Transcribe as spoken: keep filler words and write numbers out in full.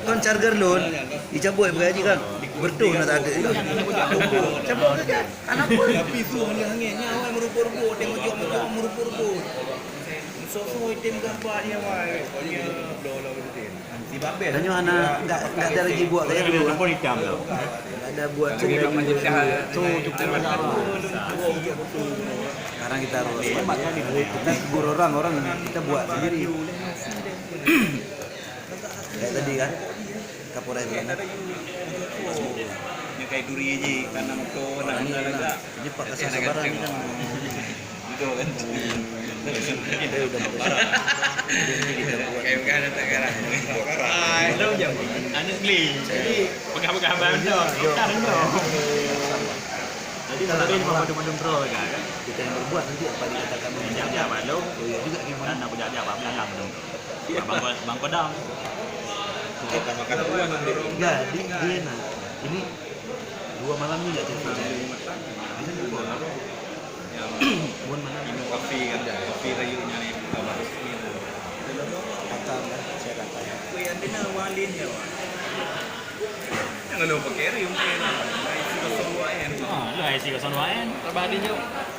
Kon charger lôn, dicabut bagaih jih kan. Bertuh na tak ada. Cabut saja. Kenapa? Tapi tu hanya hangit nya awak merupa-rupa tengok jom jom merupa-rupa. Sosok item gambar dia wai. Tanyoe hana enggak enggak ada lagi buat kayak dulu. Pun hitam tu. Enggak ada buat sendiri. Tu tu. Sekarang kita harus kita tegur orang, orang kita buat sendiri. Kayak tadi kan, Kapolres bilang kan. Nyoe kai duri ji, tanam tu, tanam ni lah. Ini pakai sasaran ni kan. Betul kan? Dia udah besar. Dia ni kita buat. Kai bukan datang sekarang. Hai, lo jam. Anak geli. Jadi pegang-pegang abang tu. Pegang tu. Jadi kalau ada yang buat dum-dum bro kan. Kita yang berbuat nanti apa dikatakan. Jangan malu. Oh ya juga gimana? Nak bujak-jak bak belakang tu. Bang Bang Kodam. Jadi dia nak ini dua malam ni enggak cerita. Ini buat. Buat mana? Ini kafe kan, kafe rayunya ni. Datang kan, saya datang. Weh, ada nak walin ya, Wak? Jangan lupa carry mungkin. Isi kosong dua N. Ah, lu isi kosong dua N. Tambah dia jauh.